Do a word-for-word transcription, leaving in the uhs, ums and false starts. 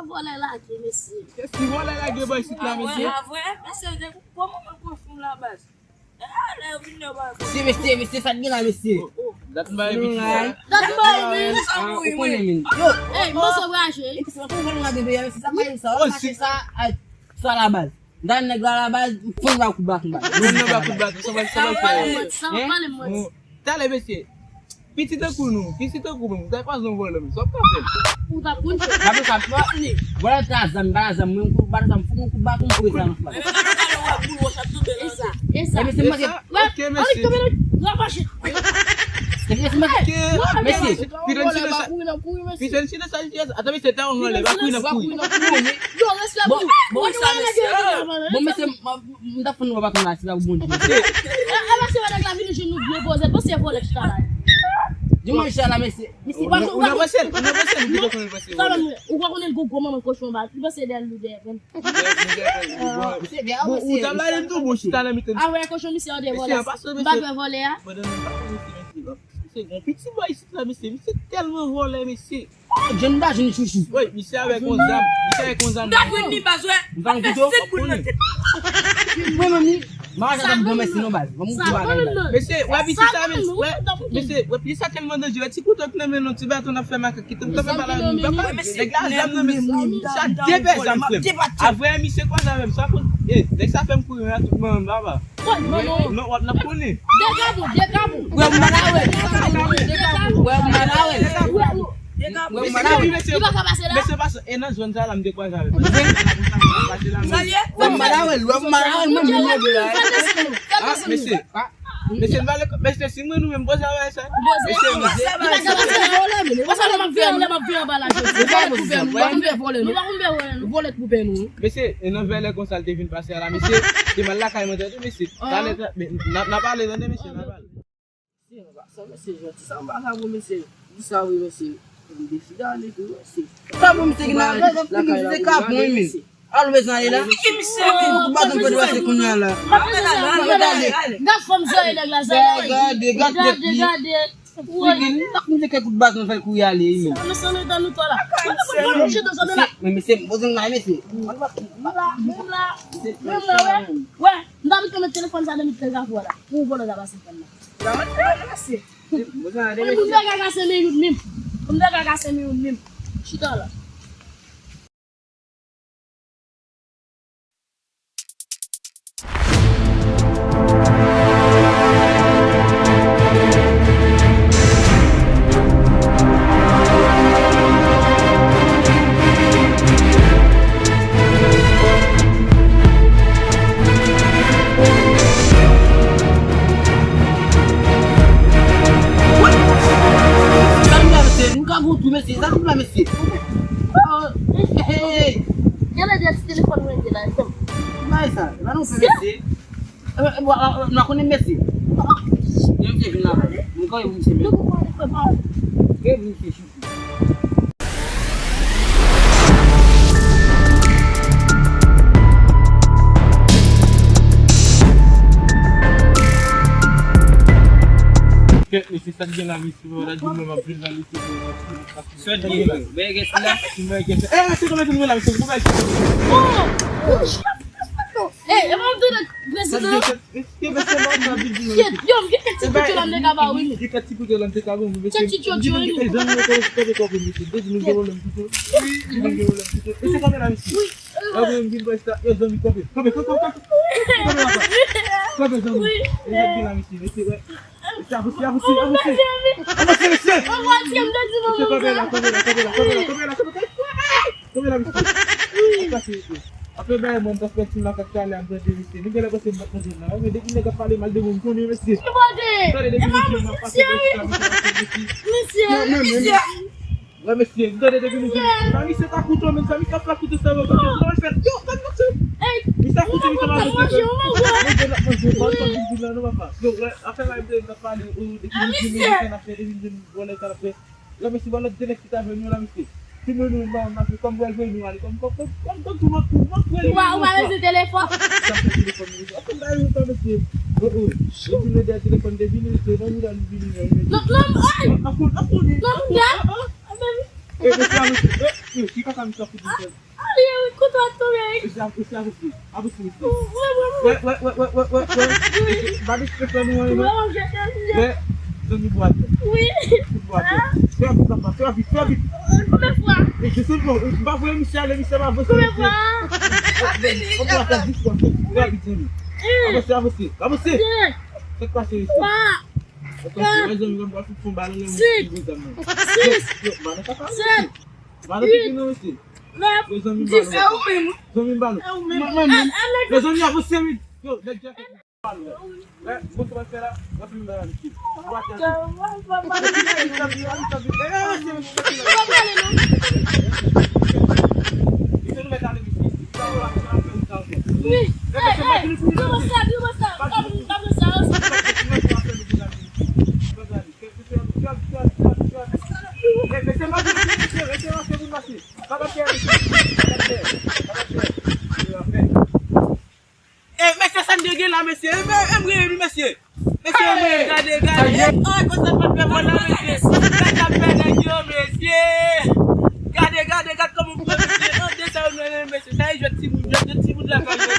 Vòlè lage, mesye. Kiyès ki vòlè lage bò isit la, mesye? Avè, avè, mesye, de, kòman mwen konfime la baz? Ah, lè yo vin yo ba. Mesye, mesye, mesye, sa k gen la, mesye? Oh, oh, dat m bay pitit sa. Dat m bay, wi. Ou konnen, men. Yo, ey, mwen se vwaje. Epi se pa pou vòlè lage peyi a, mesye, sa pa gen sa. Ou mache sa, ay, sa la baz. M ta nèg la la baz, m fon ba kout bat, kout bat. Fon nan ba kout bat, sa va, sa va fè. Sa va pale mwen. Talè, mesye. Piti tankou nou, piti tankou mwen, sa pa zon vòlè, men sa w ap fè. Ou t ap kounye. Gade sa, vòlè ta zam, ba zam, mwen kout bat zam, fou kout bat, mwen kout zam. E sa, e sa. E mesye, mwen, ok, mesye. Rapache. E mesye, mwen, mesye. Piti tankou sa, piti tankou sa, ata mesye ta yon vòlè, ba kouri nan kouri. Yo, respè pou ou. Bon, bon, sa, mesye. Bon, mesye, m, m, m t ap fann wè pa konn la, se la pou Bondye. E, e, mesye, nèg la vini jwenn nou byen poze, bon, se vòlè chita la. Di mwen chita la, mesye. Mesye, ou nan panse l, ou nan panse l, ou pito konnen l panse vòlè. Ou pa konnen l gwo gwo manman kochon ba, li panse dèyè l ou dèyè, men. Bon, ou ta ba l tou, bon, chita nan mitan. A wè, kochon, misye, an de vòlè. M pa dwe vòlè a. Pandan nou pa konnen se mesye la. Mesye, gon piti bòy isit la, mesye. Mesye tèlman vòlè, mesye. Jèn pa jèn chouchou. Wi, misye avèk yon zam. Misye avèk yon zam. M ta jwenn li baz, wè. M pa fè senk boul nan tèt. Mwen menm li. Mwen pa janm bon mesye non baz. Mwen moutou bagay la. Mesye, wè piti sa, men, wè, mesye, wè piti sa tèlman danjere. Ti kouto k nan men nou, ti baton n ap fè makak, kite m kanpe pale avè nou. Nèg la zam nan men, sa de pè zam frè m. Avè misye kwaze avè m, sa konn, eh, nèg sa fè m kouri a tout manman m papa. Non, w ap nan konnen. Degab ou, degab ou. Wè, m malawè. Wè, m malawè. Wè, m malawè. Li pa ka pase la. Mesye pase, e nan zòn sa la, m te kwaze avè l. Wè, m malawè, wè, m malawè, mwen, mwen, mwen, mwen. Ah, mesye. Mesye, m pale, mesye, si mwen nou menm, poze avè sa. Mesye, mesye. Li pa ka pase la. Poze lè m ap veye, lè m ap veye anba la, jodi. Vòlè kouvè nou, vòlè kouvè nou. Vòlè kouvè nou. Mesye, e nan vèlè konsa l te vin pase a la, mesye, te mal lakay mwen tande, mesye. Talè, n a, n a pale, tande, mesye, n a pale. Mesye, sa, mesye, janti sa, m pa ka bon, mesye. Di sa, wi, mesye. M desidale tou, mesye. Sa bon, mesye, ki nan, lakay la, se kapon, wi, men. Al, bezwen ale la. Ki misye, men? Ou pa konn kote pase kounye a la. M ap ale, m ap ale. Gad fanm zòrèy nèg la, zòrèy. Gade, gade, gade. Wi, li t ap mete kèk kout bat nan fè l kouri ale, wi, men. Sa nou, sa nou dan nou tò la. Mwen, mwen, mwen, mwen, mwen, mwen, men, mesye, m poze m la, mesye. Menm la, menm la, menm la, wè. Wè, m t ap met telefòn sa nan men tèl ka pou wè la. Pou vòlè ta pase fè m la. Mwen, m te ka kase men youn menm. Mwen, m te ka kase men youn menm. Chita la. Sa nou la, mesye? Nou ka votou, mesye. Sa nou la, mesye? Oh, hey, hey, hey. Gade de ti telefòn mwen gen la, e fanm. Bay sa, la nou fè, mesye. Eh, eh, nou konnen, mesye. Yon mesye vin la, mwen konnen, mesye. Ke misye chouchou. Kèt, mesye, sa k gen la, mesye? Ou ta di mwen m ap vin la, mesye. Sòt gen, men gen sila. Eh, mesye, kòman nou la, mesye? Kòman? Oh! Eh, e mwen m di prezidan. Shit, yo, m gen kèk ti kouto la m te ka ba ou, wi. Kèk ti kouto la m te ka ba ou, wi. Kèk ti kouto, wi. Wi. Kanpe, kanpe, kanpe, kanpe, kanpe, zanmi. Kanpe, zanmi. Wi. Mesye, avanse, avanse, avanse. Avanse, mesye. Mesye, kanpe la, kanpe la, kanpe la, kanpe la, kanpe la, kanpe la. Kanpe la, mesye. Ap pase, mesye. Apre bagay mwen, m t ap fè ti makak talè a, m tande, mesye. Nou genlè panse m p ap tande nan. Men depi nèg ap pale mal de mwen, m konnen, mesye. Tande depi nou di m ap pase bò chita, mesye, mesye. Mesye, mesye. Wè, mesye, m tande depi nou di m. Sa misye ta kouto, men sa misye ap fè kouto sa, mwen konnen. Sa l fè. Yo, gad mesye. Misye ta kouto, misye pa manje. Manje, n ap manje. Pa t ap vin vin la, non, papa. Yo, wè, afè la, m t ap pale, ou, depi nou di m, misye n ap fè, depi nou di m, vòlè sa l ap fè. Yo, mesye, ba lòt de nèg ki ta jwenn yo la, mesye. Si mwen nou, mwen, mwen, kòm mwen jwenn yo ale, kòm, kòm, kòm, kòm, kòm, kòm, mwen, mwen, ou pa, ou pa rete telefòn. Sa m fè telefòn, mesye. Apre, ba yo tan, mesye. Oh, oh. Epi nou dèyè telefòn, te vini, mesye, nan mouda nou vini, mesye. Non, non, ay! Apre, apre, apre, ah, ah. Eh, mesye, mesye, eh, eh, ki kaka. Misye ap fout misye. Aye, kout la tonbe. Mesye, mesye, avanse. Avanse, mesye. Wè, wè, wè. Mesye, pa disrespè nou, non. Wè, zanmi bwat. Wi. Fè vit, papa, fè vit, fè vit. Konbyen fwa? E je sais pas, m pa voye misye ale, misye pa avanse. Konbyen fwa? Fè vit, zanmi. Fè vit, zanmi. Avanse, avanse, avanse. Sa k pase, mesye? Atann, mezanmi, m ap fout fon balon nan men ti bouzam nan. Yo, yo, balon pa ka, mesye. Balon pipi non, mesye. Mezanmi, balon. Zanmi, balon. Mezanmi, avanse, wi. Yo, nèg djè. Balon. Bon, sa w ap fè la? W ap fè m balon, mesye. Ou atè, mesye. Mesye, nou mèt ale, mesye. Wi. Mesye, pa vin pou nou, mesye. E, mesye, sa n te gen la, mesye? E, e, e, m rele li, mesye. Mesye, e, gade, gade. E, ay, konsa pa fè vòl la, mesye. Gade sa fè nèg yo, mesye. Gade, gade, gade kòman m pran, mesye. An, de sa yo, mesye. Sa e jwèt timoun, jwèt, jwèt timoun lakay yo.